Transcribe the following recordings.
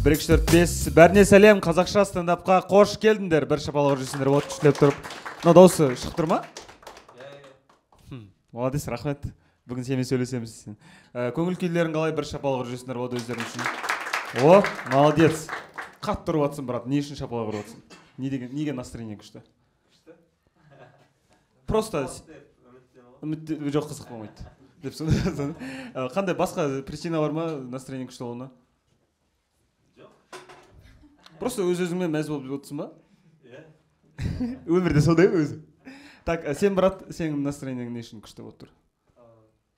1, 2, 4, 5. Бәріне сәлем, қазақша стендапқа қош келдіңдер. Бір шапалақ жүрсіңдер, вот күштілеп тұрып. Мына дауысы шығып тұр ма? Молодец, рахмет. Бүгін сенімен сөйлесеміз. Көңіл күйлерің қалай? Бір шапалақ жүрсіңдер, вот өздерің үшін. О, молодец. Қатты ұрып жатсың, брат. Не үшін шапалақ ұрып жатсың? Не деген, неге настроение күшті? Просто үміт жоқ, қызық болмайды. Деп сонда. Қандай басқа причина бар ма настроение күшті болуына? Жоқ. Просто өз өзіңмен мәз болып отырсың ба? Иә. Өмірде сондай өзі. Так, сен, брат, сенің настроениең не үшін күшті болып тұр?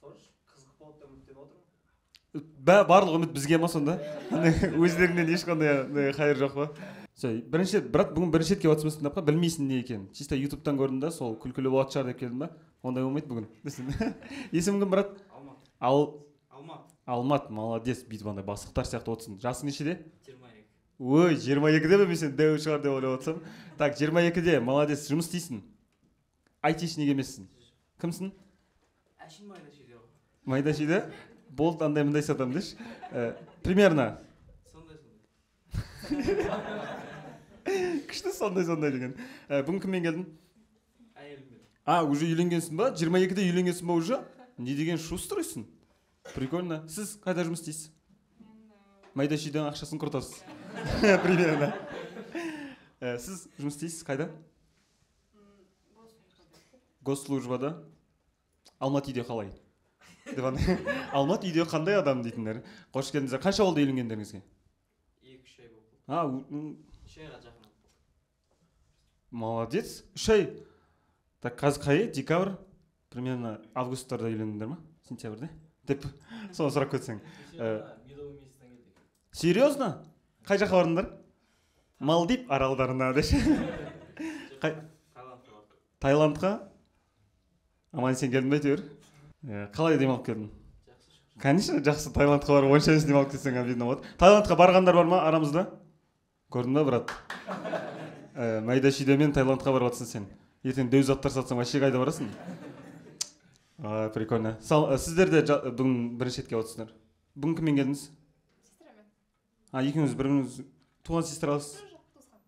Тоже қызық болады деп үміттеніп отырмын. Барлық үміт бізге ма сонда? Өздеріңнен ешқандай хайыр жоқ па? Все, бірінші, брат, бүгін бірінші рет келіп жатырсың стендапқа, білмейсің не екенін. Чисто ютубтан көрдім да, сол күлкілі болатын шығар деп келдім ба? Ондай болмайды бүгін. Есімің кім, брат? Алмат. Алмат. Алмат, молодец, бүйтіп андай бастықтар сияқты отырсың. Жасың нешеде? 22. Ой, 22-де ме, мен сені дәу шығар деп ойлап отырсам. Так, 22-де, молодец, жұмыс істейсің. Айтишник емессің. Кімсің? Әшін майда шүйде ғой. Майда шүйде? Болды, андай мындай сатамын деші. Примерно. Сондай сондай. Күшті сондай сондай деген. Бүгін кіммен келдің? Әйеліммен. А, уже үйленгенсің ба? 22-де үйленгенсің ба уже? Не деген шустрыйсың? Прикольно. Сіз қайда жұмыс істейсіз? Майда шүйден ақшасын құртасыз. Примерно. Сіз жұмыс істейсіз қайда? Госслужбада. Алмат үйде қалай? Деп андай. Алмат үйде қандай адам дейтіндер. Қош келдіңіздер. Қанша болды үйленгендеріңізге? 2-3 ай болды. А, 3 айға жақын болды. Молодец. 3 ай. Так, қазір қай ай? Декабрь, примерно августтарда үйлендіңдер ма? Сентябрьде? Деп соны сұрап кетсең. Медовый месяцтан келдік. Серьезно? Қай жаққа бардыңдар? Малдив аралдарына деші. Таиландқа бардық. Таиландқа? Аман есен келдің бе әйтеуір? Қалай демалып келдің? Жақсы шүкір. Конечно, жақсы. Таиландқа барып онша емес демалып келсең обидно болады. Таиландқа барғандар бар ма арамызда? Көрдің ба, брат? Майда шүйдемен Таиландқа барып жатсың сен. Ертең дәу заттар сатсаң вообще қайда барасың? Прикольно. Сіздер де бүгін бірінші рет келіп отырсыздар. Бүгін кіммен келдіңіз? Сестрамен. А, екеуіңіз бір-біріңіз туған сестраларсыз? Жоқ, туысқан.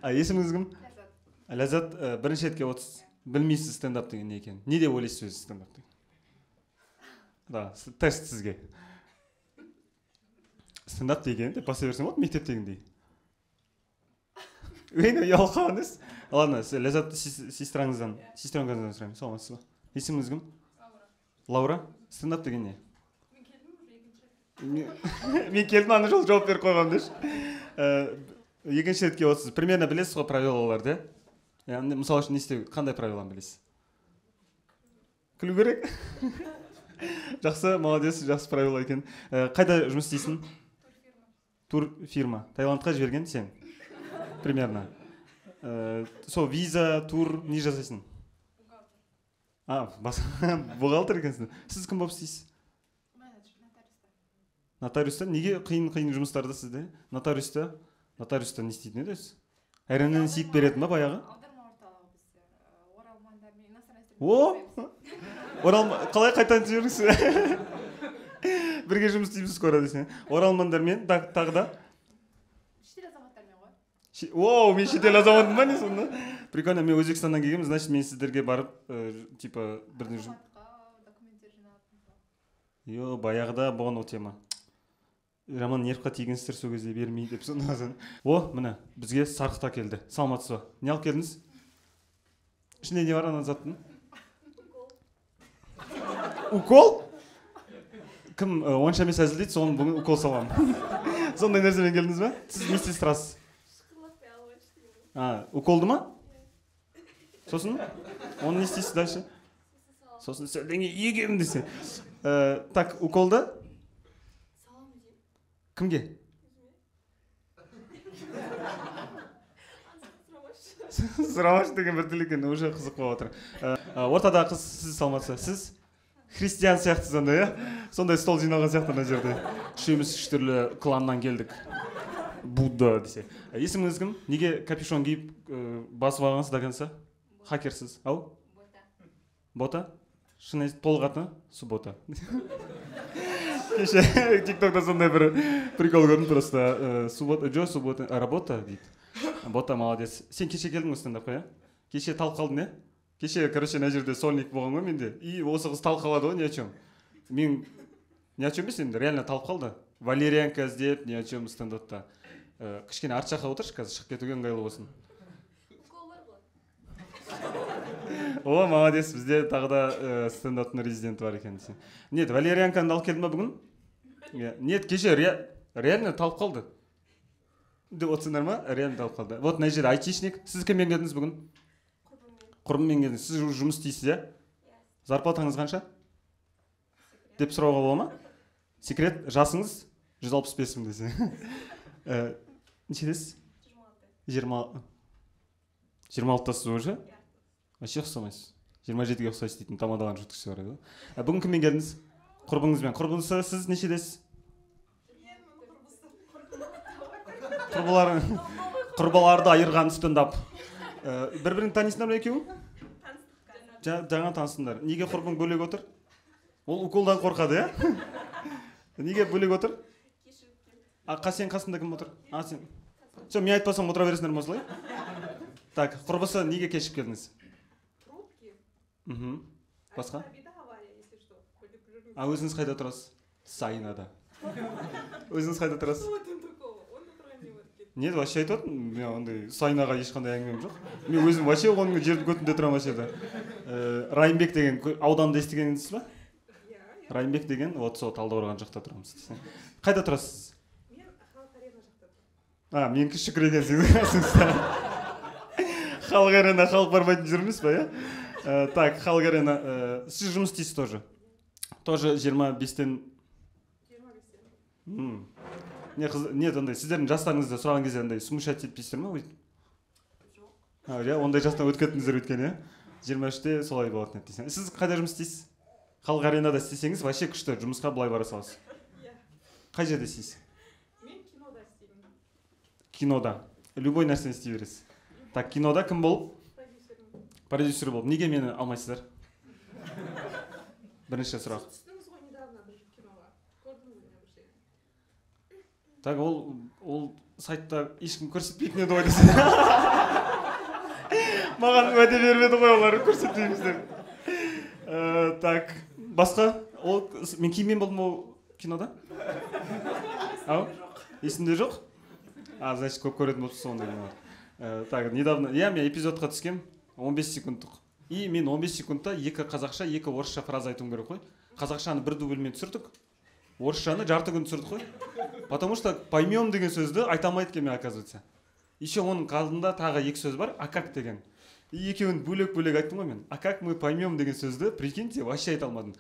А, есіміңіз кім? Ләззат. Ләззат, бірінші рет келіп отырсыз. Білмейсіз стендап деген не екенін. Не деп ойлайсыз өзі стендап деген? Да, тест сізге. Стендап деген деп баса берсең болады мектептегіндей. Өй, ұялып қалған емес. Ладно, Ләззат, сестраңыздан сұраймын. Саламатсыз ба? Есіміңіз кім? Лаура. Лаура? Стендап деген не? Мен келдім уже екінші рет. Мен келдім, ана жолы жауап беріп қойғанмын деші. Екінші рет келіп отырсыз. Примерно білесіз ғой правилаларды, иә? Яғни, мысал үшін не істеу, қандай правиланы білесіз? Күлу керек. Жақсы, молодец, жақсы правила екен. Қайда жұмыс істейсің? Турфирма. Турфирма. Таиландқа жіберген сен. Примерно. Сол виза, тур не жасайсың? Бухгалтер. А, бухгалтер екенсің. Сіз кім болып істейсіз? Менеджер, нотариуста. Нотариуста? Неге қиын-қиын жұмыстарда сізде? Нотариуста? Нотариуста не істейтін еді өзі? Айраннан сиіп беретін ба баяғы? Аударма орталығы бізде. Оралмандармен, иностранецтермен О! жұмыс Оралман, қалай қайтадан жіберіңіз? Бірге жұмыс істейміз скоро десең. Оралмандармен, тағы да? Шетел азаматтарымен ғой. Оу, мен шетел азаматымын ба не сонда? Прикольно, мен Өзбекстаннан келгенмін, значит, мен сіздерге барып, типа, бірден Азаматқа документтер жинап. Йо, баяғыда болған ол тема. Жаман нервқа тигенсіздер сол кезде бермей деп сонда. О, міне, бізге сарқыт әкелді. Саламатсыз ба? Не алып келдіңіз? Ішінде не бар ана заттың? Укол? Кім онша емес әзілдейді, соны бүгін укол саламын. Сондай нәрсемен келдіңіз ба? Сіз не істейсіз тұрасыз? А, уколды ма? Сосын? Оны не істейсіз дальше? Сосын сәлден кейін егемін десе. Так, уколды? Кімге? Сұрамашы деген бір тіл екен, уже қызық болып отыр. Ортада қыз, сіз саламатсыз. Сіз христиан сияқтысыз андай, иә? Сондай стол жиналған сияқты ана жерде. Үшеуміз үш түрлі кланнан келдік. Будда десе. Есіміңіз кім? Неге капюшон киіп, басып алғансыз до конца? Хакерсіз. Ау? Бота. Бота? Шын толық аты? Суббота. Кеше тиктокта сондай бір прикол көрдім просто. Суббота, жо, суббота, работа дейді. Бота, молодец. Сен кеше келдің ғой стендапқа, иә? Кеше талып қалдың, иә? Кеше, короче, мына жерде сольник болған ғой менде. И осы қыз талып қалады ғой ни о чем. Мен ни о чем емес енді, реально талып қалды. Валерьянка іздеп, ни о чем стендапта. Кішкене арт жаққа отыршы, қазір шығып кетуге ыңғайлы болсын. Укол бар ғой. О, молодец, бізде тағы да стендаптың резиденті бар екен десең. Нет, валерьянканы алып келдің ба бүгін? Иә. Нет, кеше реально талып қалды. Деп отырсыңдар ма? Реально талып қалды. Вот мына жерде айтишник. Сіз кіммен келдіңіз бүгін? Құрбыммен. Құрбыммен келдіңіз. Сіз жұмыс істейсіз, иә? Иә. Зарплатаңыз қанша? Деп сұрауға бола ма? Секрет, жасыңыз 165 мың десе. Нешедесіз? 26. 26-тасыз уже? Иә. Вообще ұқсамайсыз. 27-ге ұқсайсыз дейтін тамадаған жұрт бар еді. Бүгін кіммен келдіңіз? Құрбыңызбен. Құрбыңыз, сіз нешедесіз? Құрбылар, құрбыларды айырған стендап. Бір-бірін танисыңдар ма екеуің? Жаңа таныстыңдар. Неге құрбың бөлек отыр? Ол уколдан қорқады, иә? Неге бөлек отыр? А сен қасында кім отыр? А, сен. Все, мен айтпасам отыра бересіңдер ме осылай? Так, құрбысы, неге кешігіп келдіңіз? Пробки. Мхм. Басқа? Арбида авария, если что. А өзіңіз қайда тұрасыз? Сайнада. Өзіңіз қайда тұрасыз? Что в этом такого? Онда тұрған не бар екен? Нет, вообще айтып отырмын, мен ондай Сайнаға ешқандай әңгімем жоқ. Мен өзім вообще оның жердің көтінде тұрамын вообще да. Райымбек деген ауданды естігенсіз ба? Иә, иә. Райымбек деген, вот сол Талдықорған жақта тұрамыз. Қайда тұрасыз? Мен Халық Арена жақта тұрамын. А, менікі шүкір екенсің. Халық Арена, халық бармайтын жер емес па, иә? Так, Халық Арена, сіз жұмыс істейсіз тоже? Тоже 25-тен? 25-тен. Не, қыз, нет, ондай, сіздердің жастарыңызды сұраған кезде андай смущать етпейсіздер ма? Жоқ. А, иә, ондай жастан өтіп кеттіңіздер өйткені, иә? 23-те солай болатын еді дейсің. Сіз қайда жұмыс істейсіз? Халық Аренада істесеңіз, вообще күшті, жұмысқа былай бара саласыз. Иә. Қай жерде істейсіз? Мен кинода істеймін. Кинода. Любой нәрсені істей бересіз. Так, кинода кім болып? Продюсермін. Продюсер болып. Неге мені алмайсыздар? Бірінші сұрақ. Сіз түстіңіз ғой недавно бір киноға. Көрдіңіз ғой бір жерде. Так, ол сайтта ешкім көрсетпейтін еді ғой десе. Маған уәде бермеді ғой олар, көрсетпейміз деп. Так, басқа? Ол, мен кіммен болдым ол кинода? Ау? Есімде жоқ? А, значит, көп көретін болыпсыз ондай кинолар. Так, недавно, иә, мен эпизодқа түскем, 15 секундтық. И мен 15 секундта екі қазақша, екі орысша фраза айтуым керек қой. Қазақшаны бір дубльмен түсірдік, орысшаны жарты күн түсірдік қой. Потому что поймем деген сөзді айта алмайды екенмін, оказывается. Еще оның алдында тағы екі сөз бар, а как деген. И екеуін бөлек-бөлек айттым ғой мен. А как мы поймем деген сөзді, прикиньте, вообще айта алмадым.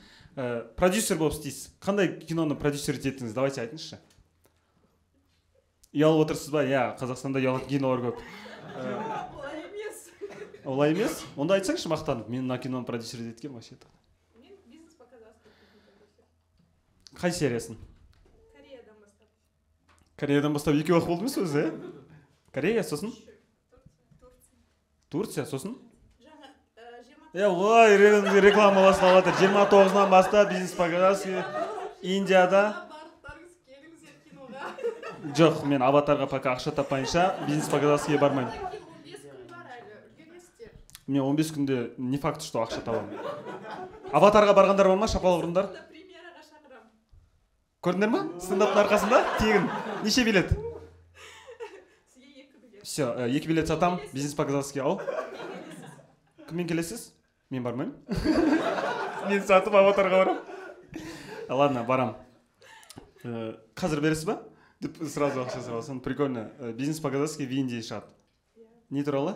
Продюсер болып істейсіз. Қандай киноны продюсер еттіңіз? Давайте айтыңызшы. Ұялып отырсыз ба? Иә, Қазақстанда ұялатын кинолар көп. Олай емес. Олай емес? Онда айтсаңшы мақтанып, мен мына киноны продюсер еткенмін вообще. Мен «Бизнес по-казахски» продюсер. Қай сериясын? Кореядан бастап. Кореядан бастап екеу ақ болды емес өзі, иә? Корея, сосын? Турция. Турция, сосын? Жаңа 20 Е, ой, реклама басталып жатыр. 29-нан бастап «Бизнес по-казахски» Индияда. Барлықтарыңыз келіңіздер киноға. Жоқ, мен «Аватарға» пока ақша таппайынша «Бизнес по-казахски» бармаймын. 15 күн бар әлі, үлгересіздер. Мен 15 күнде не факт, что ақша табамын. «Аватарға» барғандар бар ма? Шапалақ ұрыңдар. Онда премьераға шақырамын. Көрдіңдер ма? Стендаптың арқасында тегін. Неше билет? Сізге екі билет. Все, екі билет сатам. «Бизнес по-казахски» ал. Кіммен келесіз? Мен бармаймын. Мен сатып «Аватарға» барамын. Ладно, барам. Қазір бересіз ба? Деп сразу ақша сұрап алсам, прикольно. «Бизнес по-казахски» в Индии шығады. Не туралы?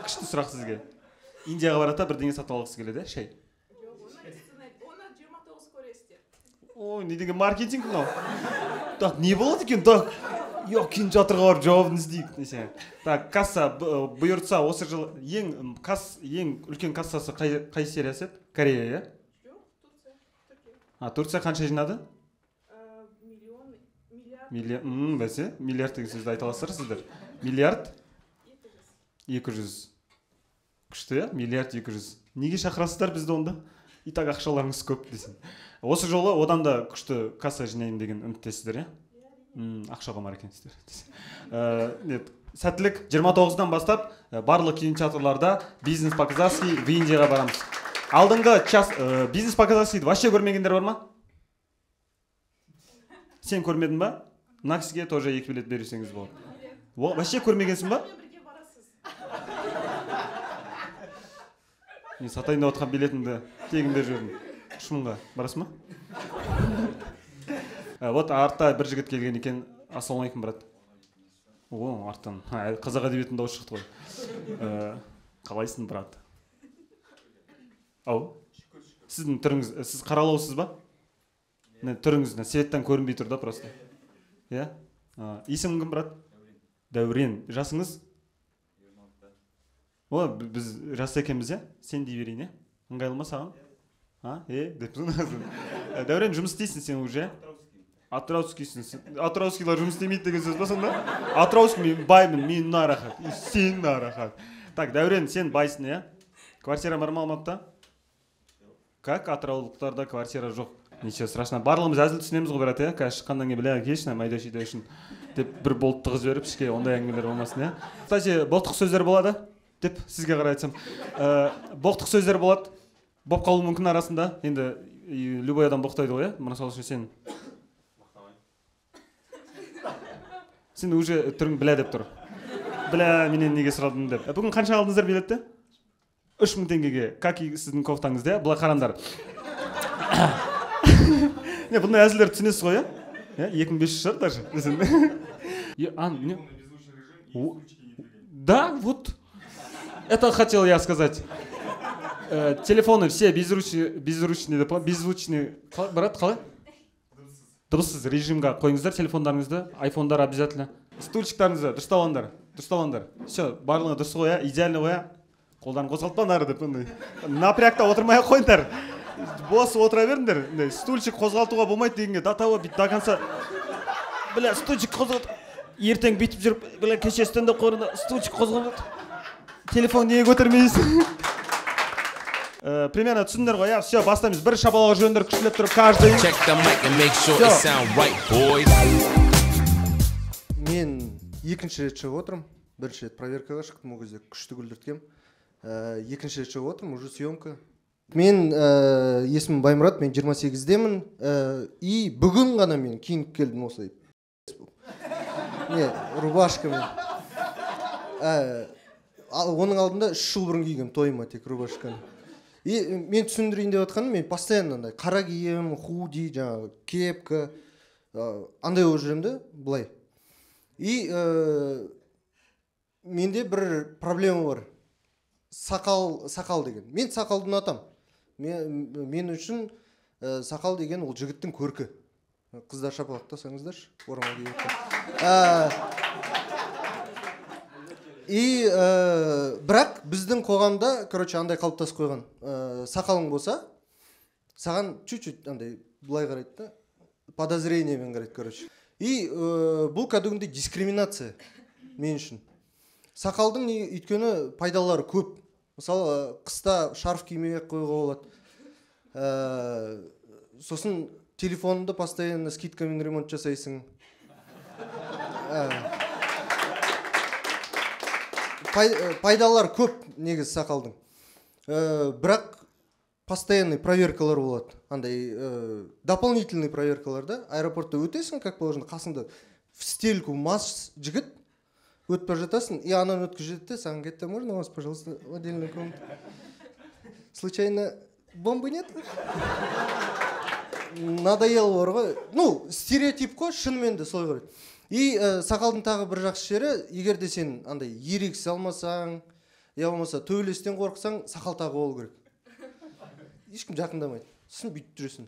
Күшті сұрақ сізге. Индияға барады да бірдеңе сатып алғысы келеді, иә, шай. Жоқ, оны сценарий, оны 29 көресіздер. Ой, не деген маркетинг мынау? Так, не болады екен? Так, жоқ, кинотеатрға барып жауабын іздейік десе. Так, касса бұйыртса осы жылы ең ең үлкен кассасы қай сериясы еді? Корея, иә? Жоқ, Турция, Түркия. А, Турция қанша жинады? Миллион, миллиард. Миллиард, бәсе, миллиард деген сөзді айта аласыздар сіздер. Миллиард 200. 200. Күшті, иә? Миллиард 200. Неге шақырасыздар бізді онда? И так ақшаларыңыз көп десең. Осы жолы одан да күшті касса жинаймын деген үміттесіздер, иә? Ақша құмар екенсіздер. Нет, сәттілік. 29-дан бастап барлық кинотеатрларда «Бизнес по-казахски» в Индияға барамыз. Алдыңғы час «Бизнес по-казахскиді» вообще көрмегендер бар ма? Сен көрмедің ба? Мына кісіге тоже екі билет берсеңіз болады. Вообще көрмегенсің ба? Бірге барасыз. Мен сатайын деп отқан билетімді тегін беріп жібердім. 3000-ға барасың ба? Вот артта бір жігіт келген екен. Ассалаумағалейкум, брат. О, арттан қазақ әдебиетінің дауысы шықты ғой. Қалайсың, брат? Ау, сіздің түріңіз, сіз қаралаусыз ба? Не, түріңіз мына светтен көрінбей тұр да просто, иә. Есімің кім, брат? Дәурен. Жасыңыз? О, біз жас екенбіз, иә. Сен дей берейін, иә, ыңғайлы ма саған? А, е деп. Дәурен, жұмыс істейсің сен уже? Атыраускийсің. Атыраускийлар жұмыс істемейді деген сөз ба сонда? Атырауский, мен баймын, мен нарахат и сен нарахат. Так, Дәурен, сен байсың, иә? Квартира бар ма Алматыда? Как, атыраулықтарда квартира жоқ? Ничего страшного, барлығымыз әзіл түсінеміз ғой, брат, иә. Қазір шыққаннан кейін, бля, келші, майда шүйде үшін деп бір болт тығызып жіберіп ішке, ондай әңгімелер болмасын, иә. Кстати, боқтық сөздер болады деп сізге қарай айтсам, боқтық сөздер болады, болып қалуы мүмкін арасында. Енді любой адам боқтайды ғой, иә. Мысалы үшін сен уже түрің бля деп тұр, бля, менен неге сұрадың деп. Бүгін қанша алдыңыздар билетті? 3000 теңгеге, как и сіздің кофтаңызды, иә. Былай қараңдар, не, бұндай әзілдерді түсінесіз ғой, иә? Иә, 2500 шығар даже десең. А, не? Да, вот это хотел я сказать. Телефоны все безручный, безручный деп, беззвучный, брат, қалай, дыбыссыз режимға қойыңыздар телефондарыңызды, айфондар обязательно. Стульчиктарыңызды дұрыстап алыңдар, дұрыстап алыңдар. Все, барлығы дұрыс қой, иә, идеально ғой, иә. Қолдарын қозғалтпаңдар деп, андай напрягта отырмай ақ қойыңдар, бос отыра беріңдер. Мындай стульчик қозғалтуға болмайды дегенге до того бүйтіп до конца, бля, стульчик қозғалт, ертең бүйтіп жүріп, бля, кеше стендап қойғанда стульчик қозғалып, телефон неге көтермейсің? Примерно түсіндіңдер ғой, иә. Все, бастаймыз. Бір шапалақ жөндер күштілеп тұрып, каждый. Check the mic and make sure Всё. It sound right, boys. Мен екінші рет шығып отырмын. Бірінші рет проверкаға шықтым, ол кезде күшті күлдірткем. Екінші рет шығып отырмын, уже съемка. Мен есімім Баймұрат, мен 28-демін. И бүгін ғана мен киініп келдім осылай, не, рубашкамен. Ал оның алдында 3 жыл бұрын кигенмін тойыма тек рубашканы. И мен түсіндірейін деп жатқаным, мен постоянно андай қара киім, худи, жаңағы кепка, андай болып жүремін да былай. И менде бір проблема бар, сақал. Сақал деген, мен сақалды ұнатамын. Мен үшін сақал деген ол жігіттің көркі. Қыздар, шапалақтасаңыздаршы, орамал киіп жатқан. И бірақ біздің қоғамда, короче, андай қалыптасып қойған, сақалың болса, саған чуть чуть андай былай қарайды да, подозрениемен қарайды, короче. И бұл кәдімгідей дискриминация мен үшін. Сақалдың не, өйткені пайдалары көп. Мысалы, қыста шарф кимей ақ қоюға болады. Сосын телефоныңды постоянно скидкамен ремонт жасайсың. Пайдалары көп негізі сақалдың. Бірақ постоянный проверкалар болады, андай дополнительный проверкалар да. Аэропортта өтесің, как положено, қасыңда в стельку мас жігіт өтіп бара жатасың, и ананы өткізіп жібереді де саған, говорит: «Можно вас, пожалуйста, в отдельную комнату? Случайно бомбы нет?» Надоело бар ғой. Ну, стереотип қой, шынымен де солай қарайды. И сақалдың тағы бір жақсы жері, егер де сен андай ерегісе алмасаң, я болмаса төбелестен қорықсаң, сақал тағып алу керек, ешкім жақындамайды. Сосын бүйтіп жүресің,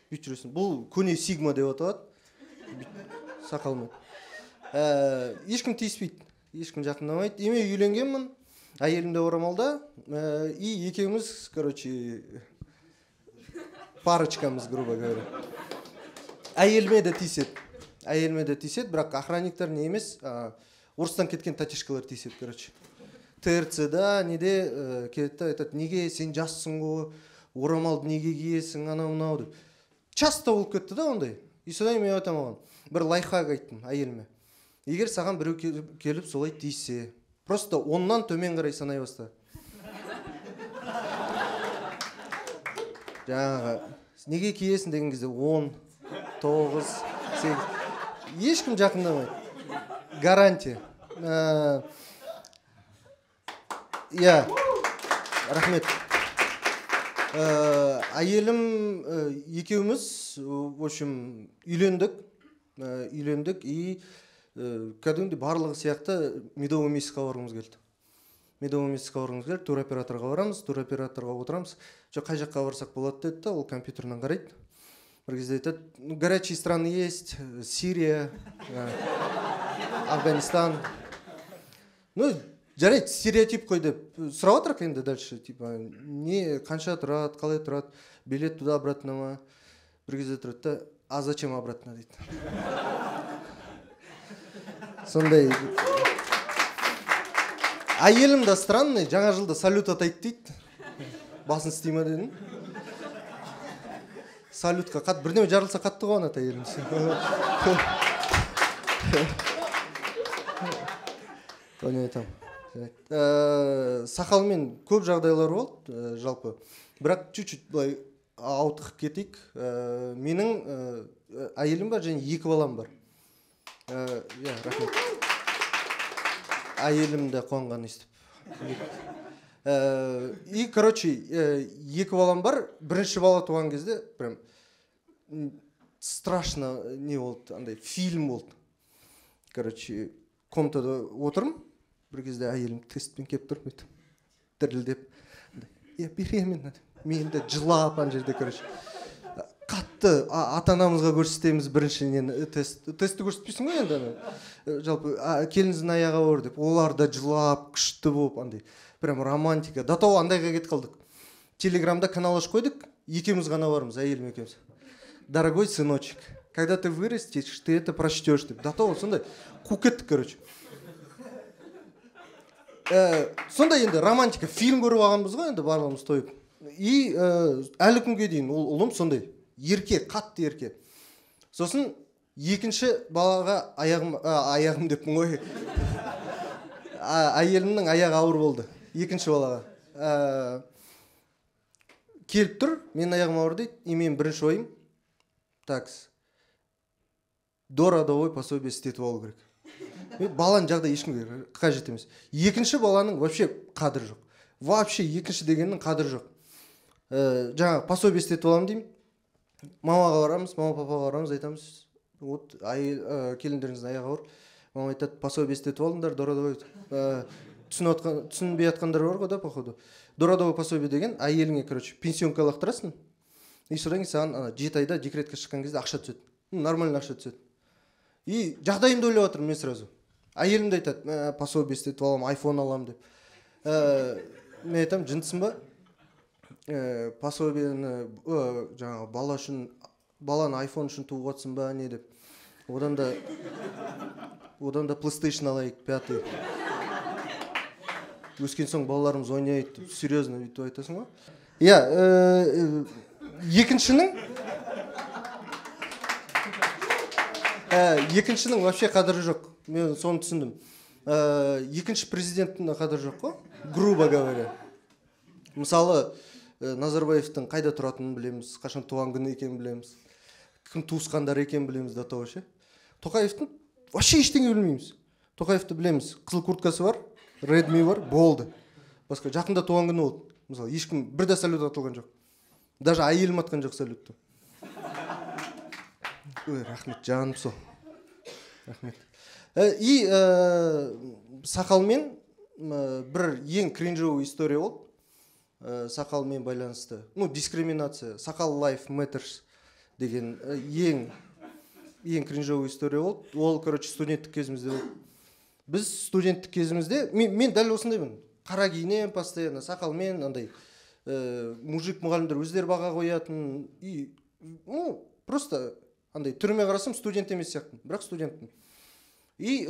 бүйтіп жүресің. Бұл көне сигма деп аталады. Бүйтіп сақалмен ешкім тиіспейді, ешкім жақындамайды. И мен үйленгенмін, әйелім де орамалда. И екеуміз, короче, парочкамыз, грубо говоря. Әйеліме де тиіседі, әйеліме де тиіседі, бірақ охранниктар не емес, орыстан кеткен татишкалар тиіседі. Короче, ТРЦ да, неде, келеді да, айтады: «Неге, сен жассың ғой, Орамалды неге киесің, анау мынау деп. Часто болып кетті да ондай. И содан мен айтамын оған, бір лайфхак айттым әйеліме. Егер саған біреу келіп солай тиіссе, просто оннан төмен қарай санай баста. Жаңағы неге киесің деген кезде 10, 9, 8. Ешкім жақындамайды. Гарантия. Иә, рахмет. Әйелім екеуміз, в общем, үйлендік. Үйлендік и кәдімгідей барлығы сияқты медовый месяцқа барғымыз келді. Медовый месяцқа барғымыз келді, туроператорға барамыз, туроператорға отырамыз. Жоқ, қай жаққа барсақ болады деді, ол компьютерінен қарайды. Бір кезде айтады, ну, горячие страны есть, Сирия, Афганистан. Ну, жарайды, стереотип қой деп сұрап отырық енді дальше, типа, не, қанша тұрады, қалай тұрады, билет туда обратно ма? Бір кезде тұрады да, а зачем обратно дейді. Сондай. Әйелім да странный, жаңа жылда салют атайды дейді. Басын істей ма дедім. Салютқа қатты, бірдеме жарылса қатты қуанады әйелім. Оны айтамын. Сақалмен көп жағдайлар болды, жалпы. Бірақ чуть-чуть былай ауытқып кетейік. Менің әйелім бар және 2 балам бар. Иә, рахмет. Әйелім де қуанған естіп. И, короче, 2 балам бар. Бірінші бала туған кезде прям страшно не болды, андай фильм болды. Короче, комнатада отырмын. Бір кезде әйелім тестпен келіп тұр, бүйтіп дірілдеп. Я беременна. Мен де жылап ана жерде, короче. Қатты ата-анамызға көрсетеміз бірінші нені, тест. Тестті көрсетпейсің ғой енді ана. Жалпы келініңіздің аяғы ауыр деп. Олар да жылап, күшті болып андай. Прям романтика. До того андайға кетіп қалдық. Телеграмда канал ашып қойдық, екеуміз ғана бармыз, әйелім екеуміз. Дорогой сыночек, когда ты вырастешь, ты это прочтешь деп. До того сондай қуып кеттік, короче. Сондай енді романтика, фильм көріп алғанбыз ғой енді барлығымыз тойып. И әлі күнге дейін ол ұлым сондай ерке, қатты ерке. Сосын екінші балаға аяғым, аяғым деппін ғой. Әйелімнің аяғы ауыр болды екінші балаға. Келіп тұр, менің аяғым ауыр дейді. И менің бірінші ойым, такс, дородовой пособие істетіп алу керек. Баланың жағдайы ешкімге қажет емес. Екінші баланың вообще қадірі жоқ. Вообще екінші дегеннің қадірі жоқ. Жаңа пособие істетіп аламын деймін. Мамаға барамыз, мама папаға барамыз, айтамыз, вот келіндеріңіздің аяғы ауыр. Мама айтады, пособие істетіп алыңдар, дородовой. Түсінбей жатқандар бар ғой да, походу. Дородовой пособие деген әйеліңе, короче, пенсионка лақтырасың. И содан кейін саған ана 7 айда декретке шыққан кезде ақша түседі. Нормально ақша түседі. И жағдайымды ойлап отырмын мен сразу. Әйелім де айтады, пособие істетіп аламын, айфон аламын деп. Мен айтамын, жындысың ба? Пособиені жаңағы бала үшін, баланы айфон үшін туып жатсың ба не деп. Одан да PlayStation алайық, 5. Өскен соң балаларымыз ойнайды деп, серьезно бүйтіп айтасың ғой. Иә, екіншінің вообще қадірі жоқ. Мен соны түсіндім. Екінші президенттің де қадірі жоқ қой, грубо говоря. Мысалы, Назарбаевтың қайда тұратынын білеміз, қашан туған күні екенін білеміз, кім туысқандары екенін білеміз до того ше. Тоқаевтың вообще ештеңе білмейміз. Тоқаевты білеміз, қызыл курткасы бар, Redmi бар, болды. Басқа жақында туған күні болды. Мысалы, ешкім бір де салют атылған жоқ. Даже әйелім атқан жоқ салютты. Ой, рахмет, жаным сол. Рахмет. И сақалмен бір ең кринжовый история болды. Сақалмен байланысты. Ну, дискриминация. Сақал life matters деген ең кринжовый история болды. Ол, короче, студенттік кезімізде болды. Біз студенттік кезімізде, мен дәл осындаймын. Қара киінемін постоянно, сақалмен андай мужик мұғалімдер өздері баға қоятын. И, ну, просто андай түріме қарасам студент емес сияқтымын, бірақ студентпін. И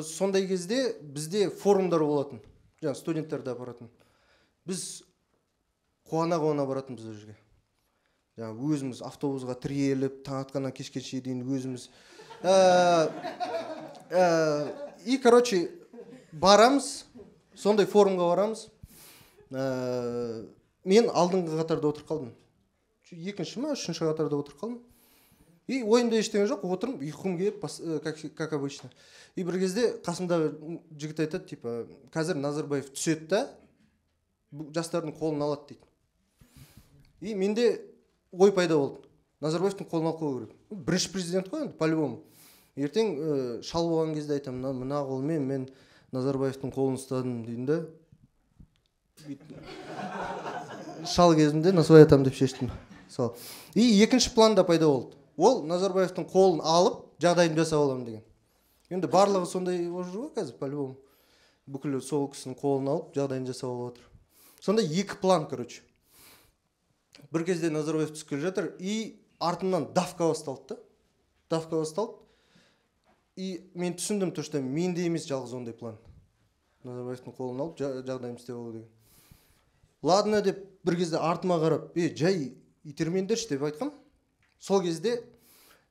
сондай кезде бізде форумдар болатын. Жаңа студенттерді апаратын. Біз Қуана-қуана баратынбыз ол жерге. Жаңағы өзіміз автобусға тіреліп, таң атқаннан кешке дейін өзіміз. И, короче, барамыз, сондай форумға барамыз. Мен алдыңғы қатарда отырып қалдым. Екінші ма, үшінші қатарда отырып қалдым. И ойымда ештеңе жоқ, отырмын, ұйқым келіп, как обычно. И бір кезде қасымдағы жігіт айтады, типа, қазір Назарбаев түседі да, жастардың қолын алады дейді. И менде ой пайда болды. Назарбаевтың қолын алып қою керек. Бірінші президент қой енді, по-любому. Ертең шал болған кезде айтамын, мына қолмен мен Назарбаевтың қолын ұстадым деймін да. Шал кезімде насыбай атамын деп шештім. Сол. И екінші план да пайда болды. Ол Назарбаевтың қолын алып, жағдайын жасап аламын деген. Енді барлығы сондай болып жүр ғой қазір, по-любому. Бүкіл сол кісінің қолын алып, жағдайын жасап алып отыр. Сондай екі план, короче. Бір кезде Назарбаев түсіп келе жатыр, и артымнан давка басталды да. Давка басталды. И мен түсіндім, то, что менде емес жалғыз ондай план. Назарбаевтың қолын алып, жағдайын істеп алу деген. Ладно деп бір кезде артыма қарап, жай итермеңдерші деп айтқам. Сол кезде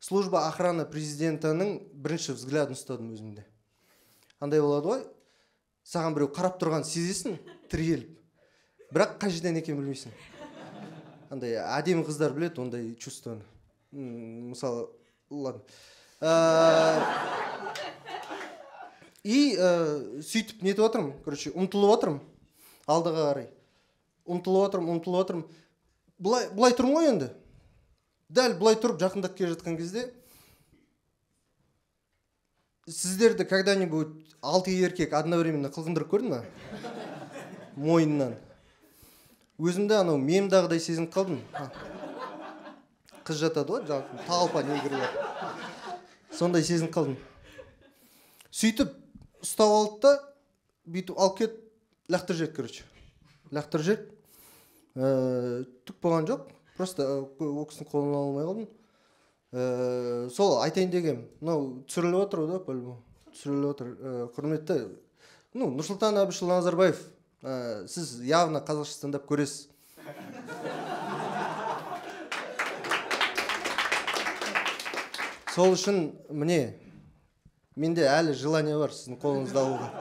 служба охрана президентінің бірінші взглядын ұстадым өзімде. Андай болады ғой, саған біреу қарап тұрған сезесің, тіреліп. Бірақ қай жерден екенін білмейсің. Андай әдемі қыздар біледі ондай чувствоны. Мысалы, ладно. И сөйтіп нетіп отырмын, короче, ұмтылып отырмын алдыға қарай. Ұмтылып отырмын. Былай тұрмын ғой енді. Дәл былай тұрып жақындап келе жатқан кезде сіздерді когда-нибудь 6 еркек одновременно қылқындырып көрді ме? Мойнынан. Өзімді анау мемдағыдай сезініп қалдым. Қыз жатады ғой, толпа негрлер. Сондай сезініп қалдым. Сөйтіп ұстап алды да, бүйтіп алып кетіп лақтырып жіберді, короче. Лақтырып жіберді. Түк болған жоқ. Просто ол кісінің қолын ала алмай қалдым. Сол айтайын дегем, мынау түсіріліп отыр да, по-любому. Түсіріліп отыр. Құрметті, ну, Нұрсұлтан Әбішұлы Назарбаев, сіз явно қазақша стендап көресіз. Сол үшін міне, менде әлі желание бар сіздің қолыңызды алуға.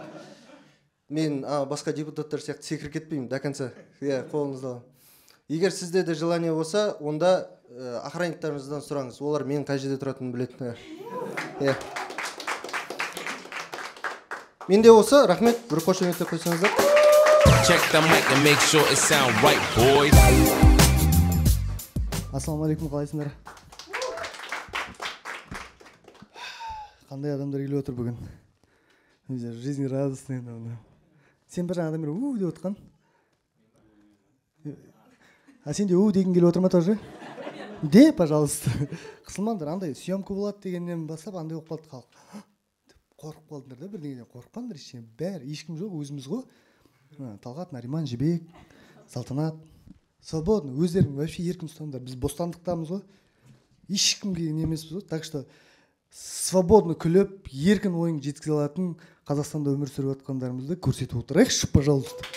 Мен басқа депутаттар сияқты секіріп кетпеймін до конца. Иә, қолыңызды аламын. Егер сізде де желание болса, онда охранниктарыңыздан сұраңыз. Олар менің қай жерде тұратынымды білетін. Иә. Менде болса, рахмет, бір қошеметтеп қойсаңыздар. Check the mic and make sure it sound right, boys. Ассалаумағалейкум, қалайсыңдар? Қандай адамдар келіп отыр бүгін? Жизнь радостный. Сен бір жаңадан бері у деп отқан. А сен де у деген келіп отыр ма тоже? Де, пожалуйста. Қысылмаңдар, андай съемка болады дегеннен бастап андай болып қалды халық. Қорқып қалдыңдар да, бірдеңеден қорықпаңдар ештеңе. Бәрі, ешкім жоқ, өзіміз ғой. Талғат, Нариман, Жібек, Салтанат. Свободно, өздерің вообще еркін ұстаңдар. Біз бостандықтамыз ғой. Ешкімге не емеспіз ғой. Так что свободно күліп, еркін ойын жеткізе алатын Қазақстанда өмір сүріп жатқандарымызды көрсетіп отырайықшы, пожалуйста.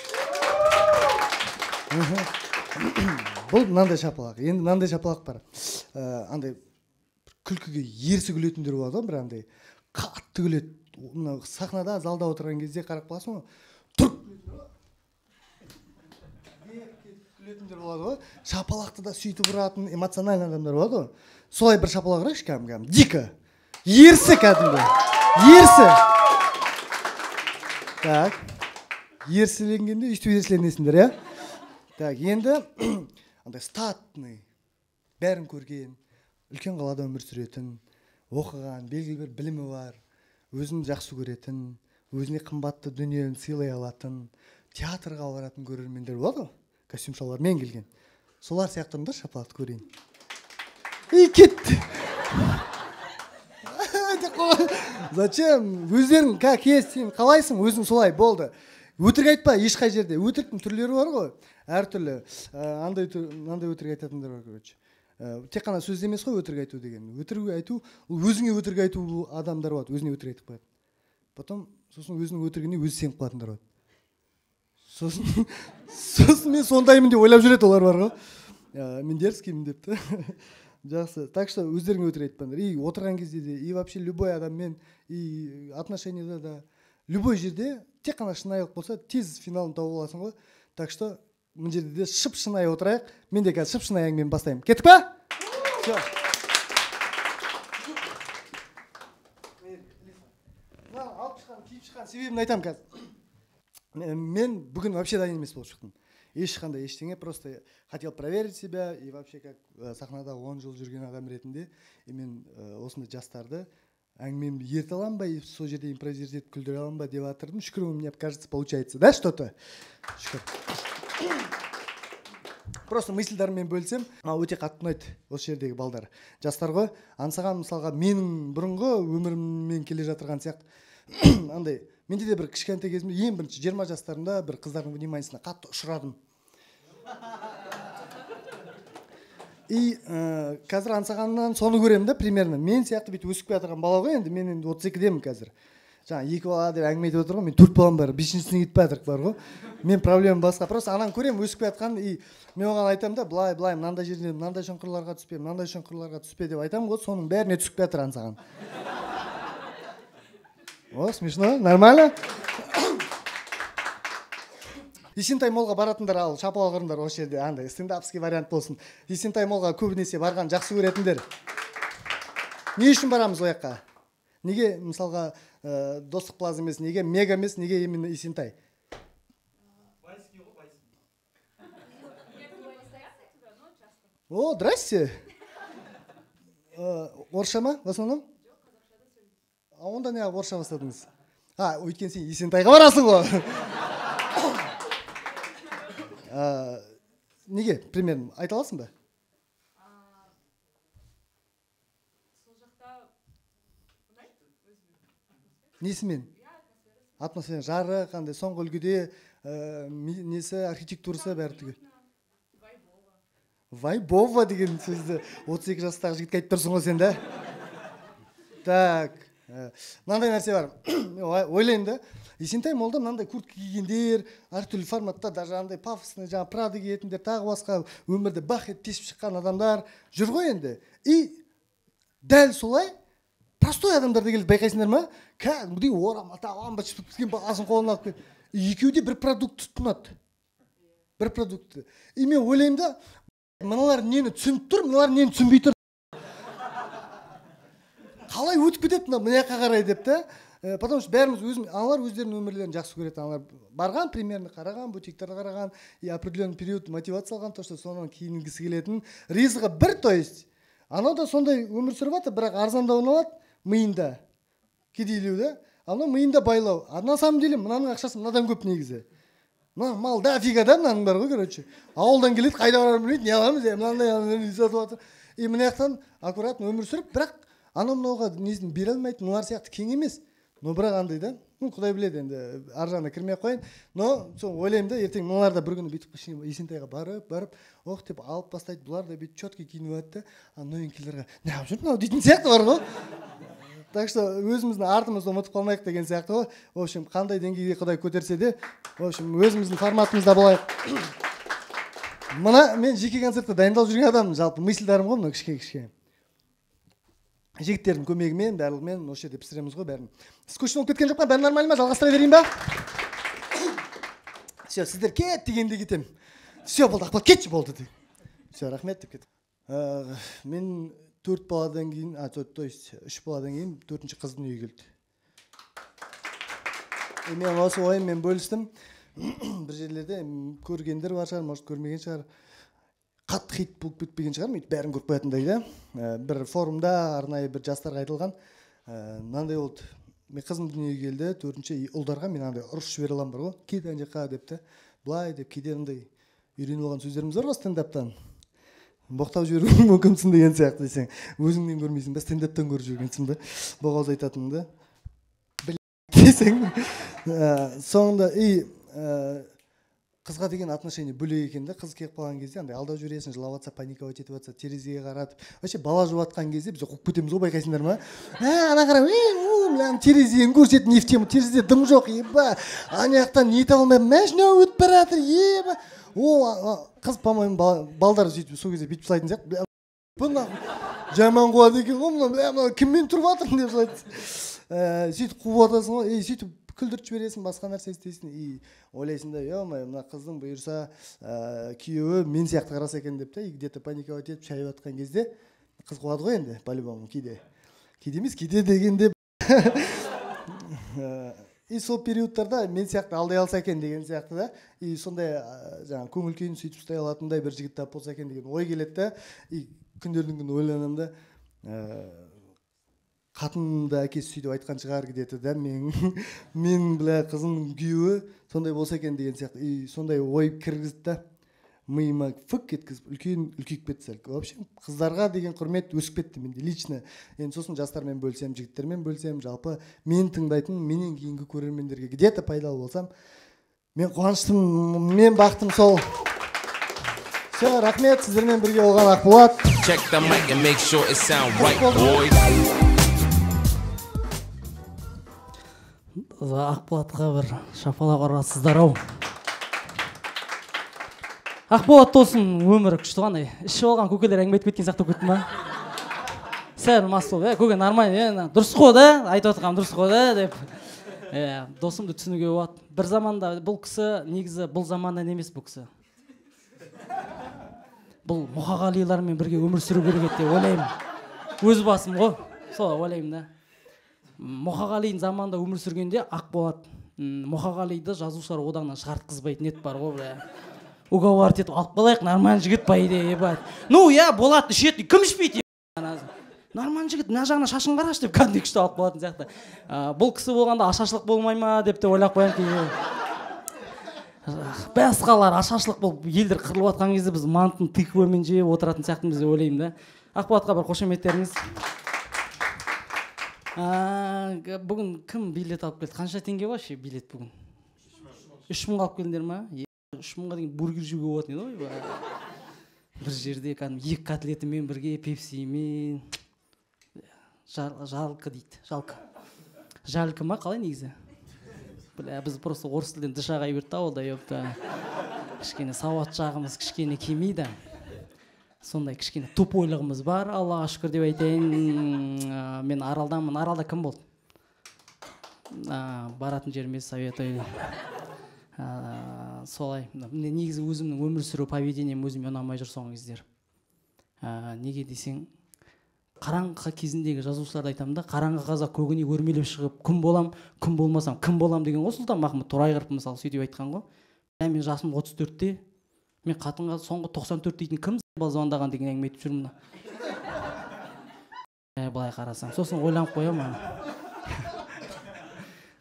Бұл мынандай шапалақ. Енді мынандай шапалақ бар. Андай күлкіге ерсі күлетіндер болады ғой, бір андай қатты күледі. Мына сахнада, залда отырған кезде қарап қаласың ғой, тұрып күлетіндер болады ғой. Шапалақты да сөйтіп ұратын эмоциональный адамдар болады ғой. Солай бір шапалақ ұрайықшы, кәдімгі дико. Ерсі кәдімгі. Ерсі. Так. Ерсіленгенде өйтіп ерсіленесіңдер, иә? Так, енді андай статный, бәрін көрген, үлкен қалада өмір сүретін, оқыған, белгілі бір білімі бар, өзін жақсы көретін, өзіне қымбатты дүниені сыйлай алатын, театрға баратын көрермендер болады ғой, костюм шалбармен келген. Солар сияқты ұрыңдар, шапалақты көрейін. И кетті. Зачем? Өздерің как есть, сен қалайсың, өзің солай болды. Өтірік айтпа ешқай жерде. Өтіріктің түрлері бар ғой, әртүрлі. Андай өтірік айтатындар бар, короче. Тек қана сөз емес қой өтірік айту деген. Өтірік айту, өзіңе өтірік айту адамдар болады, өзіне өтірік айтып қояды. Потом сосын өзінің өтірігіне өзі сеніп қалатындар болады. Сосын мен сондаймын деп ойлап жүреді олар бар ғой. Мен дерзкиймін деп та. Жақсы. Так что өздеріңе өтірік айтпаңдар. И отырған кезде де, и вообще любой адаммен, и отношенияда да, любой жерде тек қана шынайылық болса, тез финалын тауып аласың ғой. Так что мына жерде де шып шынайы отырайық. Мен де қазір шып шынайы әңгімені бастаймын. Кеттік па? Все. Алып шыққан, киіп шыққан себебін айтамын қазір. Мен бүгін вообще дайын емес болып шықтым. Ешқандай ештеңе, просто хотел проверить себя и вообще как сахнада 10 жыл жүрген адам ретінде и мен осындай жастарды әңгімемді ерте аламын ба, сол жерде импровизировать етіп күлдіре аламын ба деп жатырдым. Шүкір, у меня, кажется, получается, да, что-то? Шүкір. Просто мысльдарыммен бөлсем, маған өте қатты ұнайды осы жердегі балдар. Жастар ғой, аңсаған мысалға менің бұрынғы өміріммен келе жатырған сияқты. Андай, менде де бір кішкентай кезімде, ең бірінші 20 жастарымда бір қыздардың вниманиесіне қатты ұшырадым. И қазір аңсағаннан соны көремін да, примерно. Мен сияқты бүйтіп өсіп келе жатырған бала ғой енді, мен енді 32-демін қазір. Жаңа 2 бала деп әңгіме айтып отыр ғой, мен 4 балам бар, 5-шісіне кетіп жатырық бар ғой. Мен проблемам басқа. Просто ананы көремін өсіп келе жатқанын, и мен оған айтамын да, былай, былай, мынандай жерде мынандай шұңқырларға түспе, мынандай шұңқырларға түспе деп айтамын ғой, соның бәріне түсіп келе жатыр аңсаған. О, смешно, нормально. Есентай молға баратындар, ал шапалақ ұрыңдар осы жерде, андай стендапский вариант болсын. Есентай молға көбінесе барған жақсы көретіндер. Не үшін барамыз ол жаққа? Неге мысалға Достық Плаза емес, неге Мега емес, неге именно Есентай? Байский ғой, байский. О, здрасте. Орысша ма, в основном? А онда не орысша бастадыңыз? А, өйткені сен Есентайға барасың ғой. Неге, примерно, айта аласың ба? Сол жақта ұнайды өзіме. Несімен? Атмосфера, жарық, қандай соңғы үлгіде, несі, архитектурасы бәрі түгел. Вайбова деген сөзді 32 жастағы жігітке айтып тұрсың ғой сен да? Так, мынандай нәрсе бар. Мен ойлаймын да, Есентай молда мынандай куртка кигендер, әртүрлі форматта, даже андай пафосный, жаңа Прада киетіндер, тағы басқа өмірде бах етіп тесіп шыққан адамдар жүр ғой енді. И дәл солай простой адамдар да келеді, байқайсыңдар ма? Кәдімгідей орамал тағып, амба біткен баласын қолына алып келіп, екеуі де бір продукт тұтынады. Бір продуктты. И мен ойлаймын да, мыналар нені түсініп тұр, мыналар нені түсінбей тұр. Қалай өтіп кетеді мына мына жаққа қарай деп та? Потому что бәріміз өзім, аналар өздерінің өмірлерін жақсы көреді, аналар барған, примерно қараған, бутиктерді қараған, и определенный период мотивация алған, то, что содан киінгісі келетін. Ризығы бір, то есть, анау да сондай өмір сүріп жатыр, бірақ арзандауын алады, миында кедейлеу да, анау миында байлау. А на самом деле мынаның ақшасы мынадан көп негізі. Мына мал дофига да мынаның бар ғой, короче. Ауылдан келеді, қайда барарын білмейді, не аламыз, мынандай үй сатып жатыр. И мына жақтан аккуратно өмір сүріп, бірақ анау мынауға несін бере алмайды, мыналар сияқты кең емес. Но бірақ андай да, ну құдай біледі енді, ар жағына кірмей ақ қояйын. Но сол ойлаймын да, ертең мыналар да бір күні бүйтіп Есентайға барып, барып, ох деп алып бастайды, бұлар да бүйтіп четко киініп алады да, а новенькийлерге неғып жүр мынау дейтін сияқты бар ғой. Так что өзіміздің артымызды ұмытып қалмайық деген сияқты ғой. В общем, қандай деңгейге құдай көтерсе де, в общем, өзіміздің форматымызда болайық. Мына мен жеке концертте дайындалып жүрген адаммын, жалпы мысльдарым ғой мынау кішкене-кішкене. Жігіттердің көмегімен, барлығымен осы жерде пісіреміз ғой бәрін. Скучно болып кеткен жоқ па? Бәрі нормально ма? Жалғастыра берейін ба? Все, сіздер кет дегенде кетемін. Все, болды, Ақболат, кетші болды деп. Все, рахмет деп кеттік. Мен 4 баладан кейін, то есть 3 баладан кейін 4-ші қыз дүниеге келді. И мен осы ойыммен бөлістім. Бір жерлерде көргендер бар шығар, может көрмеген шығар. Қатты хит болып кетпеген шығар, өйтіп бәрін көріп қоятындай да. Бір форумда арнайы бір жастарға айтылған, мынандай болды. Мен қызым дүниеге келді, 4-ші ұлдарға мен андай ұрыс жібере аламын бар ғой, кет ана жаққа деп те, былай деп кейде андай үйреніп алған сөздеріміз бар ғой стендаптан. Боқтап жіберуі мүмкінсің деген сияқты десең, өзіңнен көрмейсің ба, стендаптан көріп жүргенсің ба, боғауыз айтатыныңды. Десең, соңында и қызға деген отношение бөлек екен да, қыз келіп қалған кезде андай алдап жібересің, жылап жатса, паниковать етіп жатса, терезеге қаратып, вообще бала жуып жатқан кезде біз қуып кетеміз ғой, байқайсыңдар ма? Ана қара, Мына терезені көрсетіп, не в тему, терезе дым жоқ, еба. Ана жақтан не таба алмай, машина өтіп бара жатыр, еба. О, қыз, по-моему, балдар сөйтіп сол кезде бүйтіп жылайтын сияқты. Бля, жаман қуады екен ғой мынау, бля, мынау кіммен тұрып жатырмын деп жылайды. Сөйтіп қуып жатасың ғой, и сөйтіп күлдіріп жібересің, басқа нәрсе істейсің, и ойлайсың да, е-мое, мына қыздың бұйырса күйеуі мен сияқты қараса екен деп та, и где-то паниковать етіп шайып жатқан кезде қыз қуады ғой енді, по-любому, кейде. Кейде емес, кейде дегенде. И сол периодтарда мен сияқты алдай алса екен деген сияқты да, и сондай жаңағы көңіл күйін сөйтіп ұстай алатындай бір жігіт тап болса екен деген ой келеді да, и күндердің күні ойланамын да, қатынның да әкесі сөйтіп айтқан шығар где-то да, мен бля қызымның күйеуі сондай болса екен деген сияқты, и сондай ой кіргізді да, миыма фық еткізіп, үлкен үлкейіп кетті сәл. Вообще қыздарға деген құрмет өсіп кетті менде лично. Енді сосын жастармен бөлісемін, жігіттермен бөлісемін, жалпы мен тыңдайтын, менен кейінгі көрермендерге где-то пайдалы болсам, мен қуаныштымын, мен бақытым сол. Все, рахмет, сіздермен бірге болған Ақболат. Check the mic and make sure it sound right, boys. Ақболатқа бір шапалақ ұрасыздар ау. Ақболат досым өмірі күшті қандай. Ішіп алған көкелер әңгіме айтып кеткен сияқты болып кетті ма? Сәл мас болып, көке нормально, дұрыс қой да, айтып отырғаным дұрыс қой да деп. Досымды түсінуге болады. Бір заманда бұл кісі негізі бұл заманнан емес бұл кісі. Бұл Мұқағалилармен бірге өмір сүру керек еді деп ойлаймын. Өз басым ғой, солай ойлаймын да. Мұқағалидың заманында өмір сүргенде Ақболат Мұқағалиды жазушылар одағынан шығартқызбайтын еді бар ғой, бля. Уговор етіп алып қалайық, нормальный жігіт по идее, ебать. Ну, я Болат ішеді, кім ішпейді? Нормальный жігіт, мына жағына шашын қарашы деп кәдімгідей күшті алып қалатын сияқты. Бұл кісі болғанда ашаршылық болмай ма деп те ойлап қоямын кейде. Басқалар ашаршылық болып елдер қырылып жатқан кезде біз мантын тыквамен жеп отыратын сияқтымыз деп ойлаймын да. Ақболатқа бір қошеметтеріңіз. Бүгін кім билет алып келді? Қанша теңге вообще билет бүгін? 3000 алып келдіңдер ма? 3000-ға деген бургер жеуге болатын еді ғой. Бір жерде кәдімгі 2 котлетімен бірге пепсимен. Жалко дейді, жалко. Жалко ма қалай негізі? Бля, біз просто орыс тілден дыша қай берді ауылда, ёпта. Кішкене сауат жағымыз кішкене келмейді. Сондай кішкене тупойлығымыз бар, Аллаға шүкір деп айтайын. Мен Аралданмын. Аралда кім болды? Баратын жеріме советую. Солай. Негізі өзімнің өмір сүру поведением өзіме ұнамай жүр соңғы кездері. Неге десең, қараңғы кезіндегі жазушыларды айтамын да, қараңғы қазақ көгіне өрмелеп шығып, кім болам, кім болмасам, кім болам деген ғой. Сұлтан Махмұт Торайғыров мысалы сөйтіп айтқан ғой. Мен жасым 34-те, мен қатынға соңғы 94 дейтін кім звондаған деген әңгіме айтып жүрмін. Былай қарасам, сосын ойланып қоямын.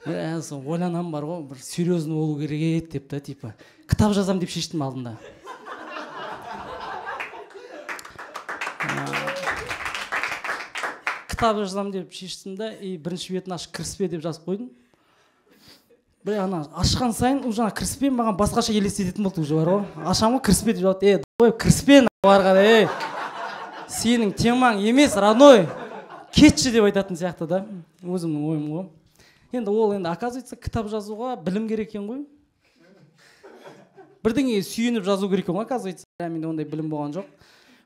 Ойланам бар ғой, бір серьезный болу керек еді деп та, типа кітап жазам деп шештім алдында. Кітап жазам деп шештім да, и бірінші бетін ашып кіріспе деп жазып қойдым. Бір ана ашқан сайын уже ана кіріспе маған басқаша елестететін болды уже бар ғой. Ашамын ғой, кіріспе деп жазды. Ой, кіріспе ары қарай, ей, сенің темаң емес, родной, кетші деп айтатын сияқты да, өзімнің ойым ғой. Енді ол енді оказывается кітап жазуға білім керек екен ғой. Бірдеңеге сүйеніп жазу керек екен ғой, оказывается. Менде ондай білім болған жоқ.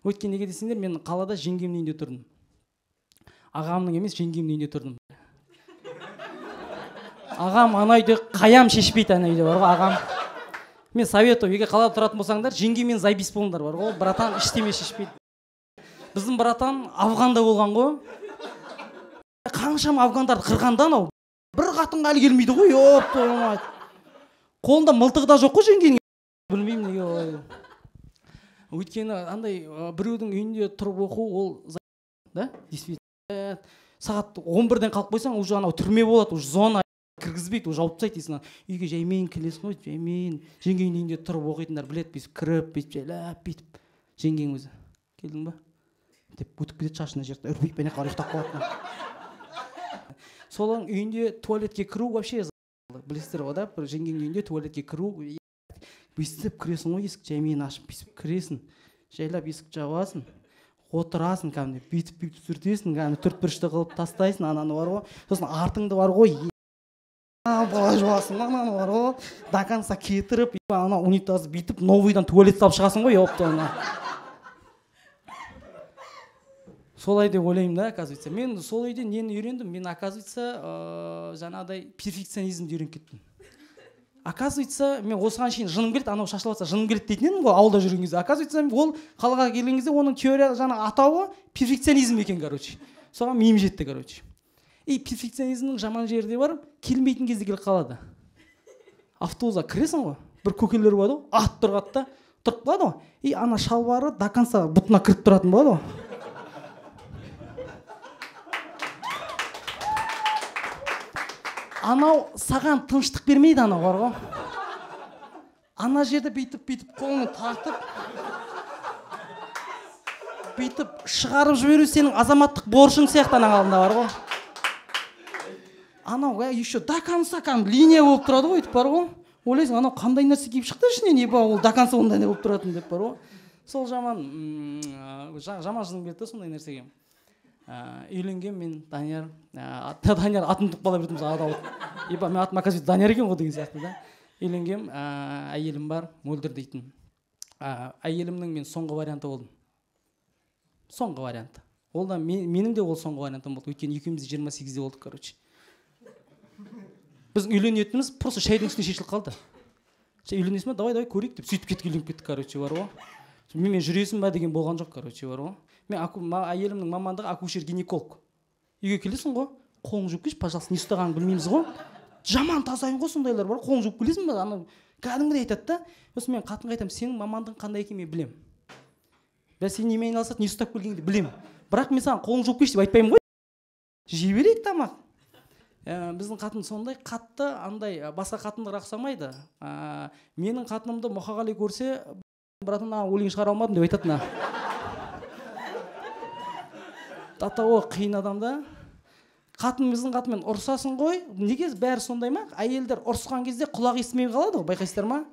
Өйткені неге десеңдер, мен қалада жеңгемнің үйінде тұрдым. Ағамның емес, жеңгемнің үйінде тұрдым. Ағам ана үйде қаям шешпейді, ана үйде бар ғой, ағам. Мен советую, егер қалада тұратын болсаңдар, жеңгемен заебись болыңдар бар ғой, братан ештеме шешпейді. Біздің братан Афғанда болған ғой. Қаншама афғандарды қырғанда анау. Бір қатынға әлі келмейді ғой, ёп твою мать. Қолында мылтығы да жоқ қой жеңгенің. Білмеймін неге олай. Өйткені андай біреудің үйінде тұрып оқу ол да, действительно. Сағат 11-ден қалып қойсаң, уже анау түрме болады, уже зона кіргізбейді, уже жауып тастайды дейсің. Үйге жаймен келесің ғой, жаймен. Жеңгенің үйінде тұрып оқитындар біледі, бүйтіп кіріп, бүйтіп жайлап, бүйтіп. Жеңгең өзі, келдің ба? Деп өтіп кетеді, шашына жерді үрпиіп, ана қарай ұйықтап қалады. Солардың үйінде туалетке кіру вообще білесіздер ғой да, бір жеңгенің үйінде туалетке кіру, бүйтіп кіресің ғой, есік жаймен ашып бүйтіп кіресің, жайлап есік жабасың, Отырасың кәдімгідей, бүйтіп-бүйтіп сүртесің, кәдімгі төрт бұрышты қылып тастайсың ананы бар ғой. Сосын артыңды бар ғой, былай жуасың ананы бар ғой, до конца кетіріп, ана унитазды бүйтіп новыйдан туалет салып шығасың ғой, ёпта. Солай деп ойлаймын да, оказывается. Мен сол үйде нені үйрендім? Мен, оказывается, жаңағыдай перфекционизмді үйреніп кеттім. Оказывается, мен осыған шейін жыным келеді, анау шашылып жатса жыным келеді дейтін едім ғой ауылда жүрген кезде. Оказывается, ол қалаға келген кезде оның теория жаңа атауы перфекционизм екен, короче. Соған миым жетті, короче. И перфекционизмнің жаман жері де бар, келмейтін кезде келіп қалады. Автобусқа кіресің ғой, бір көкелер болады ғой, ат тұрғады да, тұрып қалады ғой. И ана шалбары до конца бұтына кіріп тұратын болады ғой. Анау саған тыныштық бермейді, анау бар ғой. Ана жерде бүйтіп-бүйтіп қолыңмен тартып, бүйтіп шығарып жіберу сенің азаматтық борышың сияқты ананың алдында бар ғой. Анау еще до конца кәдімгі линия болып тұрады ғой, өйтіп бар ғой. Ойлайсың, анау қандай нәрсе киіп шықты ішінен, еба, ол до конца ондай болып тұратын деп бар ғой. Сол жаман жыным келді сондай нәрсеге. Үйленген мен Данияр, Данияр атын ұмытып қала бердім, еба, мен атым оказывается Данияр екен ғой деген сияқты да. Үйленгем, әйелім бар, Мөлдір дейтін. Әйелімнің мен соңғы варианты болдым. Соңғы вариант. Ол да менің де ол соңғы вариантым болды. Өйткені екеуміз 28-де болдық, короче. Біздің үйленетініміз просто шайдың үстіне шешіліп қалды. Сен үйленесің ба? Давай, давай көрейік деп сөйтіп кеттік, үйленіп кеттік, короче, бар ғой. Менімен жүресің ба деген болған жоқ, короче, бар ғой. Мен әйелімнің мамандығы акушер-гинеколог. Үйге келесің ғой, қолың жуып келші, пожалуйста, не ұстағанын білмейміз ғой. Жаман тазайын ғой сондайлар бар, қолың жуып келесің ба? Ана кәдімгідей айтады да. Сосын мен қатынға айтамын, сенің мамандығың қандай екенін мен білемін. Бә, сен немен айналысады, не ұстап келгеніңді білемін. Бірақ мен саған қолың жуып келші деп айтпаймын ғой. Жей берейік тамақ. Біздің қатын сондай қатты, андай басқа қатындарға ұқсамайды. Менің қатынымды Мұқағали көрсе, братан, өлең шығара алмадым деп айтатын. Татауы қиын адам да. Қатын, біздің қатынмен ұрсасың ғой. Неге бәрі сондай ма? Әйелдер ұрысқан кезде құлақ естімей қалады ғой, байқайсыздар ма?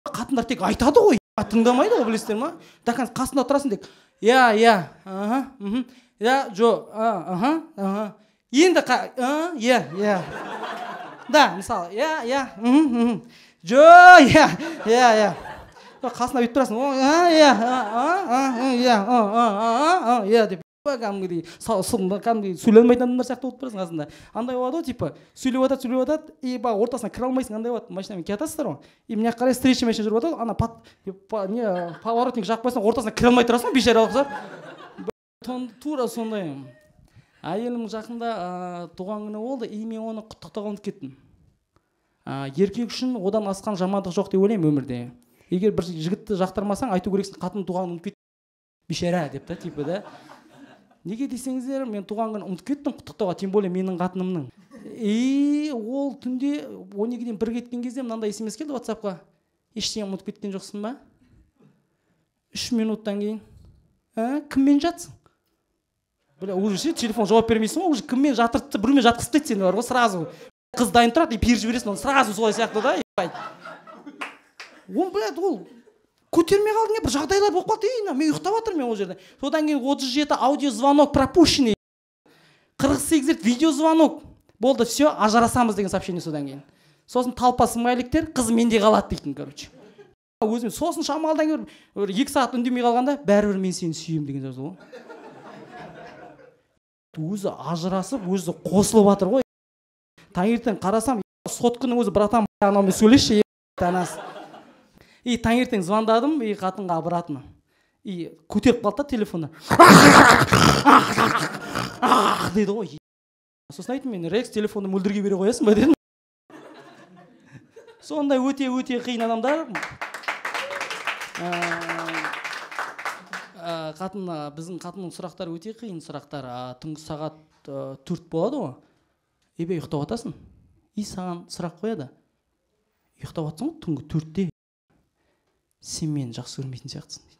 Қатындар тек айтады ғой, тыңдамайды ғой, білесіздер ма? До конца қасында тұрасың тек, иә, иә, аха, мхм, иә, жоқ, аха, аха. Енді иә, иә. Да, мысалы, иә, иә, мхм, жоқ, иә, иә, иә. Қасында бүйтіп тұрасың, иә, иә, иә деп. Кәдімгідей кәдімгідей сөйлей алмайтын адамдар сияқты болып тұрасың қасында. Андай болады ғой, типа сөйлеп жатады, сөйлеп жатады, и ортасына кіре алмайсың, андай болады. Машинамен келе жатасыздар ғой, и мына жаққа қарай встречный машина жүріп жатады, ана не поворотник жағып қойсаң, ортасына кіре алмай тұрасың ғой, бейшара ұқсап. Тура сондай. Әйелім жақында туған күні болды, и мен оны құттықтауға ұмытып кеттім. Еркек үшін одан асқан жамандық жоқ деп ойлаймын өмірде. Егер бір жігітті жақтырмасаң, айту керексің, қатын туғанын ұмытып кеттім, бейшара деп та, типа да. Неге десеңіздер, мен туған күнін ұмытып кеттім құттықтауға, тем более менің қатынымның. И ол түнде 12-ден 1 кеткен кезде мынандай смс келді WhatsApp-қа. Ештеңе ұмытып кеткен жоқсың ба? 3 минуттан кейін, кіммен жатсың? Бля, уже ше, телефон жауап бермейсің ғой, уже кіммен жатыртты, біреумен жатқызып тастайды сені бар ғой, сразу. Қыз дайын тұрады, и періп жібересің оны, сразу солай сияқты да. Ол, блядь, ол көтермей қалдың, бір жағдайлар болып қалды, мен ұйықтап жатырмын мен ол жерде. Содан кейін 37 аудиозвонок пропущенный, 48 рет видеозвонок болды, все, ажырасамыз деген сообщение содан кейін. Сосын толпа смайликтер, қыз менде қалады дейтін, короче. Өзім сосын шамалдан кейін бір 2 сағат үндемей қалғанда, бәрібір мен сені сүйемін деген сөз ғой. Өзі ажырасып, өзі қосылып жатыр ғой. Таңертең қарасам, сотканың өзі, братан, анаумен сөйлесші, анасы. И таңертең звондадым, и қатынға обратно. И көтеріп қалды да телефонды. Дейді ғой. Сосын айттым мен, Рекс, телефонды Мөлдірге бере қоясың ба дедім. Сондай өте-өте қиын адамдар. Қатын, біздің қатынның сұрақтары өте қиын сұрақтар. Түнгі сағат 4 болады ғой. Ебе, ұйықтап жатасың. И саған сұрақ қояды. Ұйықтап жатсың ғой түнгі 4-те. Сен мені жақсы көрмейтін сияқтысың дейді.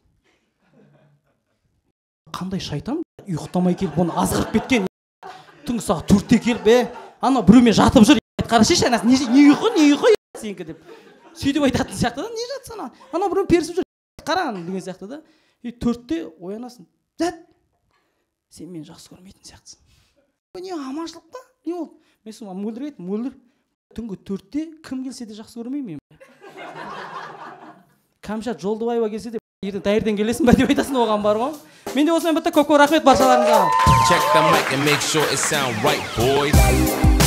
Қандай шайтан ұйықтамай келіп оны азғырып кеткен. Түнгі сағат 4-те келіп, анау біреумен жатып жүр, қарашайшы анасы, не ұйқы, не ұйқы сенікі деп. Сөйтіп айтатын сияқты да, не жатсың ана? Анау біреу перісіп жүр, қара деген сияқты да. И 4-те оянасың. Зәт. Сен мені жақсы көрмейтін сияқтысың. Не, аманшылық па, не болды? Мен соны Мөлдірге айттым: «Мөлдір, түнгі 4-те кім келсе де жақсы көрмеймін мен. Кәмшат Жолдыбаева келсе де, ертең таңертең келесің ба деп айтасың оған бар ғой». Менде осымен бітті. Көп көп рахмет баршаларыңызға. Check the mic and make sure it sound right, boys.